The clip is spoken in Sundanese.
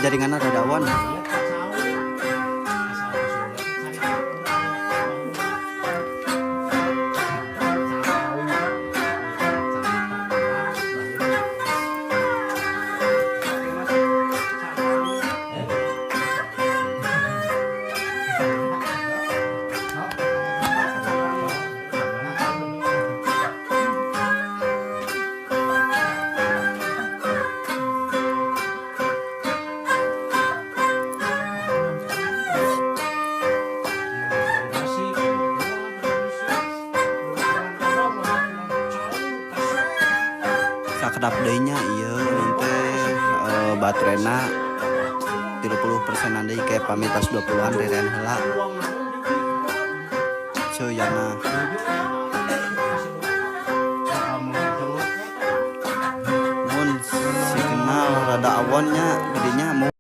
Jaringanna rada awon. Sakedap deui nya ieu teh baterena 30 persenan deui, kayak pami tos 20-an rerean heula. Ceuyana. Mun signal rada awon nya, jadinya.